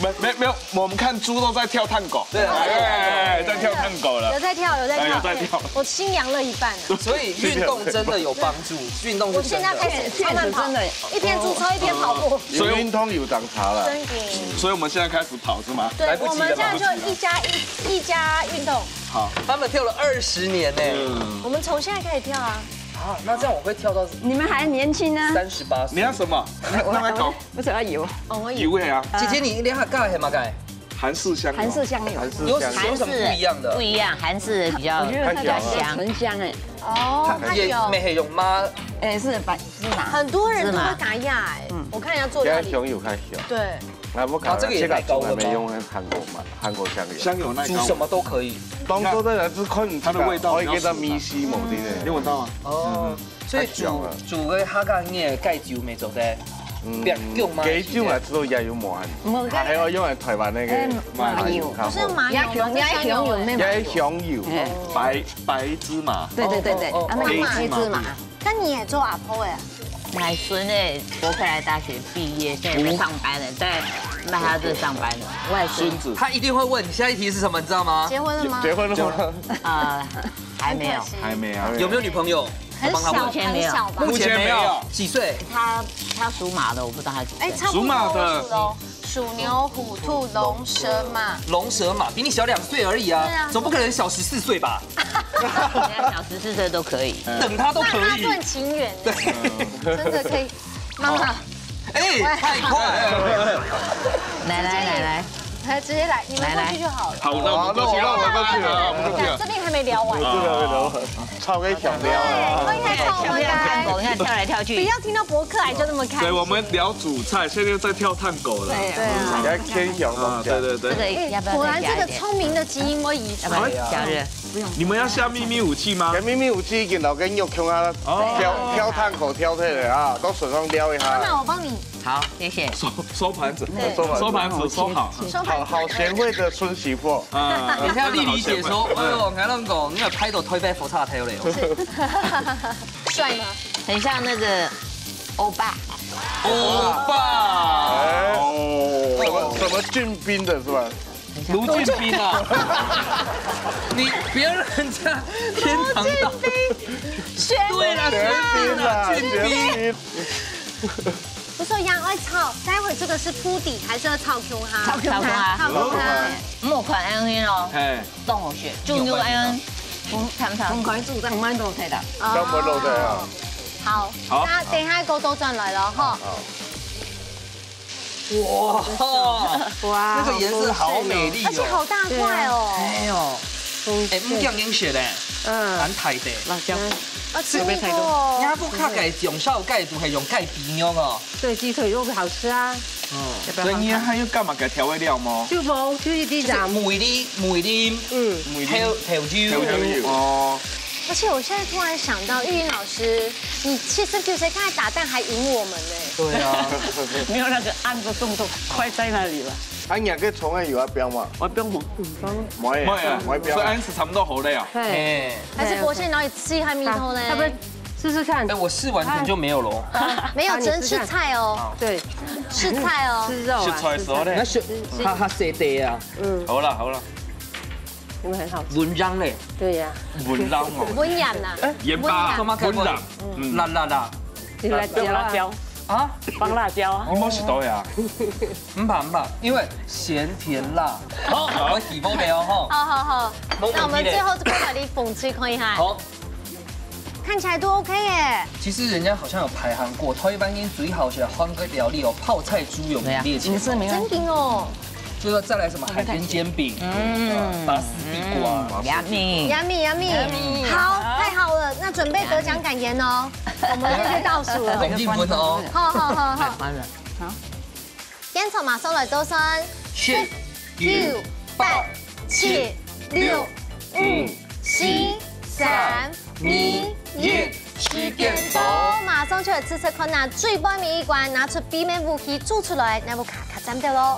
没没没有，我们看猪肉在跳探戈。对啊。哎，在跳探戈了有。在跳，有在跳，哎有在跳我心凉了一半了。所以运动真的有帮助，运动是真的。我现在开始慢慢跑，真的一边租车一边跑步。所以运动有长差了。真的。所以我们现在开始跑是吗？对，来不及了吧我们这样就一加一，一加运动。好。他们跳了二十年呢。嗯。我们从现在开始跳啊。啊，那这样我会跳到你们还年轻呢。三十八岁。你要什么？那那个狗我想要油。哦，我也油味啊。姐姐，你你还干什么干？韩式香油。韩式香油。韩式香油。有有什么不一样的？不一样，韩式的比较，我觉得它比较香。很香哎。哦，它也没有麻。哎，是白芝麻。很多人都会打压哎，我看人家做料理。香油太香。对。那我看这个也太高了吧？没用韩国嘛，韩国香油。香油那高。煮什么都可以。当做的人是看它的味道比较舒坦。可以给它米西某地的。你闻到吗？哦。 所以煮煮个客家面个雞酒乜做得，嗯，用嗎？雞酒啊，做也有無啊？無个。還有用來台灣那個麻油，不是用麻油嗎？也香油，也香油，也香油，白白芝麻。對對對對，哦哦哦，啊那個白芝麻。白芝麻。該你也做阿婆哎？𠊎孫仔，伯克萊大學畢業，現在在上班了，在曼哈頓上班了。我也是。孫子。他一定會問，你下一題是什麼，你知道嗎？結婚了嗎？結婚了嗎？啊，還沒有。還沒啊。有沒有女朋友？ 很小，很小吧？目前沒有。几歲？他他屬马的，我不知道他几岁。哎，差不多，属马的。我属龙，属牛、虎、兔、龙、蛇、马。龙蛇马比你小两岁而已啊，对啊。总不可能小十四岁吧？人家小十四岁都可以。等他都可以。那他更情愿。对。真的可以，妈妈。哎，太快了。来来来来，来直接来，你们过去就好了。好，那我们过去了，我们过去了，我们过去了。这边还没聊完。这个没聊完。 超个香料啊。对，欢迎来看我们跳探狗，你看跳来跳去。不要听到伯克莱就那么开心。对，我们聊主菜，现在又在跳探狗了。对啊。你看天祥啊，对对对。这个要不要再加一点？哎，果然这个聪明的基因我遗传。要不要加热？你们要下秘密武器吗？秘密武器已经老跟肉胸啊，哦。挑挑探狗挑出来啊，都手上撩一下。那我帮你。好，谢谢。收收盘子，对。收盘子，收盘子收好。收盘子。好好贤惠的孙媳妇。 啊，等一下丽丽姐说，哎呦，我跟你讲，你要拍到台北火车头了哟。帅吗？很像那个欧巴。欧巴。哎，哦。什么什么俊斌的是吧？卢俊斌啊，你不要让人家天堂到。对啦，玄彬啦，玄彬啦，玄彬。不错，羊爱炒，待会这个是铺底还是要炒 Q 哈？炒 Q 哈。炒 Q 哈。莫款安心哦。嘿。 当好食，豬肉恁樣，淡淡。分佢煮，正毋會落忒啦。哦。正毋會落忒啊。好，好。那等一下鍋都轉來了哈。好。哇，哇，那个颜色好美丽哦。而且好大块哦。哎呦，哎，毋驚人食嘞，嗯，蠻大的。辣椒。啊，吃過。你還不看該用燒雞，都係用雞髀肉哦。 对，鸡腿肉好吃啊。嗯，要不要看看？所以你還有加麼个調味料嗎？就無，就一滴就是醬。梅子，梅子，嗯。梅子。豆，豆油。豆油。哦。而且我现在突然想到，玉英老师，你其实比谁刚才打蛋还赢我们呢。对啊。没有那个按个动作快在那里了。啊，你那个蔥還有要標嗎？我不用，嗯，不用。沒有，沒有標。所以恁樣差不多好了呀。嘿。哎。還是伯先，然後你試一下米湯呢？要不然試試看。哎，我試完可能就沒有了。啊，沒有，只能吃菜哦。好。对。吃菜哦。吃肉啊，吃菜的時候呢，吃菜。那是，它，它是的啊。嗯。好了，好了。真的很好吃。文章嘞。对呀。文章哦。文言呐。哎，鹽巴，文言。文章。嗯。辣辣辣。有辣椒啊。辣椒。啊？放辣椒啊。你沒有食到呀？毋怕，毋怕，因為鹹甜辣。好，我起鍋了哦，吼。好，好，好。沒問題嘞。那我們最後這個把你捧出去看一下。好。 看起來都OK耶。其實人家好像有排行過，台灣人最好食的韓國料理哦，泡菜豬油名列前茅。對啊，你是沒有。真的哦。就說再來什麼海鮮煎餅，嗯，拔絲地瓜，嗯，yummy。Yummy, yummy。Yummy。好，太好了，那準備得獎感言哦，我們就去倒數了。董定文哦。好，好，好，好。太歡了。好。 現場馬上來倒算，十、九、八、七、六、五、四、三、二、一，時間到。馬上就來試試看啊，最尾尾一關，拿出秘密武器，做出來，那就較，較讚兜囉。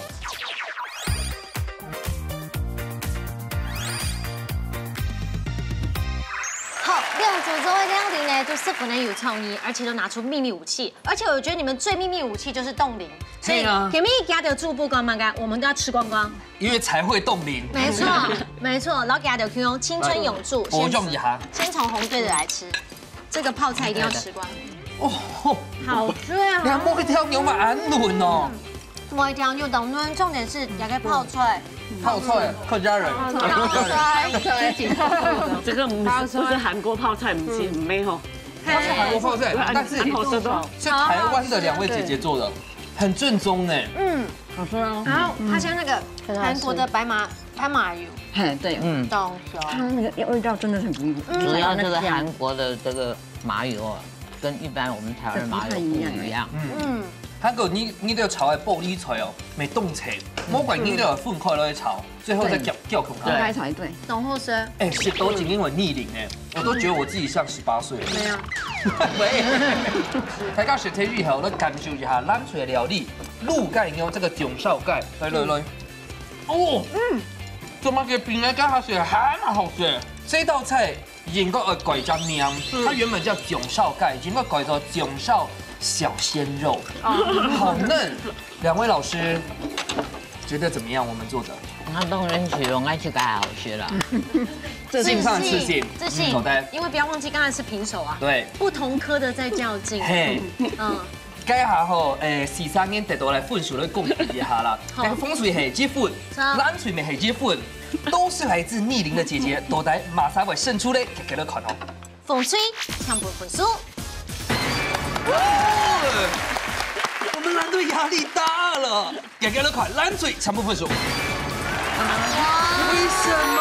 好，兩組做个料理呢，都十分个有創意，而且都拿出秘密武器，而且我覺得你們最秘密武器就是凍齡。 所以，係啊。今日幾多主播講麼个，我們都要吃光光。因為才會凍齡。沒錯，沒錯，然後給他的 Q 青春永駐，哎，先吃，我用一下。先從紅隊的來吃，這個泡菜一定要吃光。哦，好脆啊！你還摸一條牛肉恁嫩哦。嗯，摸一條牛肉嫩，重點是這個泡菜。泡菜，客家人。泡菜，自己泡。這個不是，不是韓國泡菜，不是，沒有。它是韓國泡菜，但是是台灣的兩位姐姐做的。很正宗呢。嗯，好吃哦。然后它像那个韩国的白马白马油，很对，嗯，懂。它那个味道真的很不一样。主要就是韩国的这个麻油啊，跟一般我们台湾麻油不一样。嗯，韩国你你个炒个玻璃菜哦，没冻切，莫怪你个分开来炒，最后再攪攪空开。分开炒一对。懂后生。哎，食到今天我逆龄哎，我都觉得我自己像十八岁。没有。喂，大家食忒以后，我感受一下南菜料理，鹿盖肉这个酱烧盖，来来来。 哦，嗯，做么个比人家还是还蛮好吃。这道菜应该要改一下名，它原本叫囧少盖，应该改做囧少小鲜肉，好嫩。两位老师觉得怎么样？我们做的？那当然是用爱吃个好吃啦。自信上的自信，自信，好的，因为不要忘记刚才是平手啊。对，不同科的在较劲。嘿，嗯。 該下吼，誒，四儕人得到來分數來公布一下啦。好。該紅隊係一分，藍隊乜係一分，都是來自逆齡的姐姐，到底麼儕會勝出咧？大家來看哦。紅隊請分分數。哇，我們藍隊壓力大了，大家來看藍隊請分分數。哇，為什麼？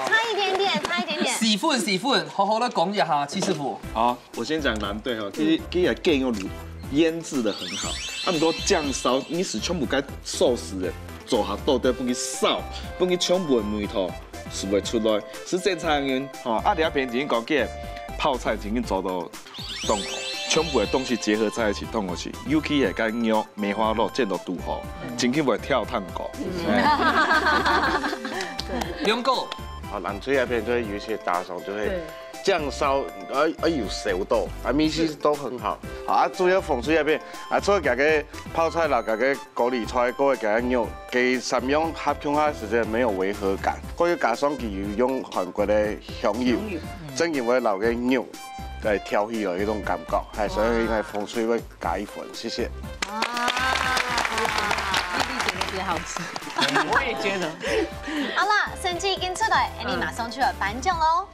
差一點點，差一點點。四分，四分，好好來講一下，戚師傅。好。 我先講藍隊哈，其實其實雞肉滷醃製得很好，啊，毋過醬燒你係全部該壽司个做下到底分佢燒，分佢全部个味道係會出來，係正常个。吼，啊，這片已經講个泡菜已經做到當好，全部个東西結合在一起當好食，尤其係該肉梅花肉煎到堵好，真經會跳探戈。兩個。啊，藍隊那片就會有一些打手就會 醬燒，啊，啊，有燒到，啊，味緒都很好。啊，主要紅隊那片，啊，除了該个泡菜啦，該个高麗菜，各个該个肉，佢三樣合共下時間沒有違和感。過又加上佢有用韓國个香油，正因為摎个肉來調起來一種感覺，還所以應該紅隊會加一分，謝謝。哇，麗麗姐姐覺得好吃。我也覺得。好啦，成績已經出來，你馬上就要頒獎嘍。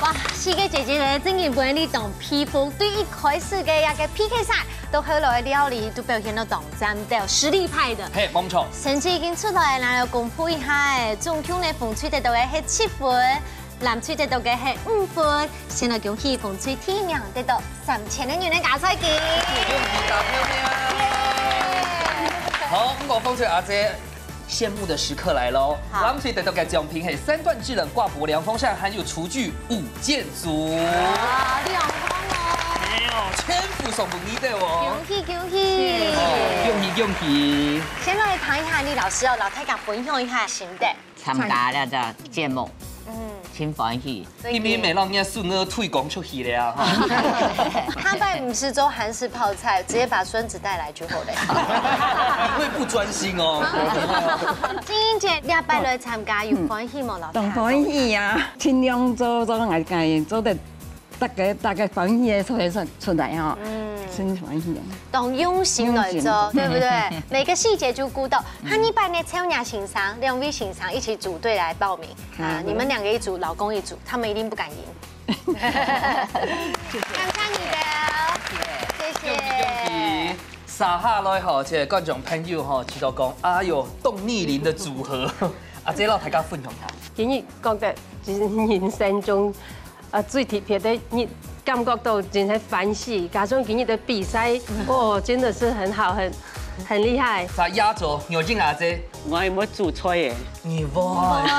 哇，四个姐姐呢，正經分你當佩服，對一開始个一個P K賽，到後來料理都表現到當讚，都有實力派的。嘿，無錯。成績已經出來，來公布一下，總共呢，紅隊得到个係七分，藍隊得到个係五分。先來恭喜紅隊第一名得到三千个銀个加菜金。恭喜大漂亮！好，毋過紅隊阿姐 羨慕的時刻來嘍！好。藍隊得到个獎品係三段制冷掛脖涼風扇，還有廚具五件組。哇，兩項哦！哎喲，全部送分你兜哦！恭喜恭喜！哦，恭喜恭喜！先來談一下李老師哦，摎大家分享一下心得。參加這隻節目，嗯，真歡喜。 因為沒讓人家孫仔推廣出去了啊，哈。下擺毋使做韓式泡菜，直接把孫子帶來就好了。你會不專心哦。金英姐，你這擺來參加有歡喜無？老師，當歡喜啊！盡量做做𠊎个，做得大家大家歡喜个出來出來吼，嗯，真歡喜啊！當用心來做，用心。對不對？每個細節就顧到。下二擺呢，邀請先生，兩位先生一起組隊來報名。 啊，你們兩個一組，老公一組，他們一定不敢贏。感謝你們，謝謝。恭喜恭喜！接下來吼，這個觀眾朋友吼，知道講，哎喲，當逆齡的組合，啊，這摎大家分享下。今日講得，其實人生中，呃，最特別的，你感覺到真係歡喜，加上今日的比賽，哦，真的是很好，很很厲害。在壓軸，牛津阿姐， 𠊎毋會煮菜个。你會，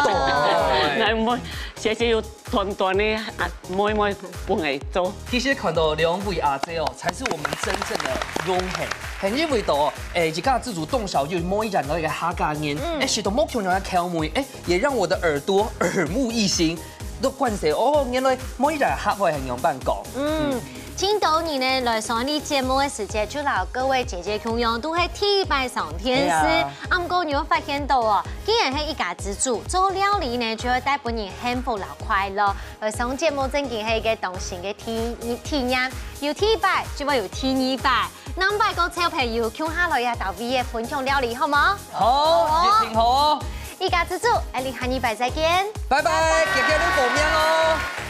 對。𠊎毋會，謝謝有團團个啊妹妹分𠊎做。其實看到兩位阿姐哦，才是我們真正的榮幸。很因為到，哎，一家之主動手就每一人都一個客家人，嗯，哎，食到無共樣个口味，哎，也讓我的耳朵耳目一新，都慣勢哦，原來每一人客話很有辦法講。嗯， 盡多人呢來上你節目个時節，就摎各位姐姐共樣，都係第一擺上電視。係啊。啊，毋過你有發現到哦，既然係一家之主，做料理呢，就會帶分人幸福摎快樂。來上節目正經係一個當新个體體驗，有第一擺就會有第二擺，兩擺个小朋友共下來也到位个分享料理，好無？好，好哦。一定好哦。一家之主，𠊎俚下禮拜再見。拜拜，拜拜。謝謝你報名哦。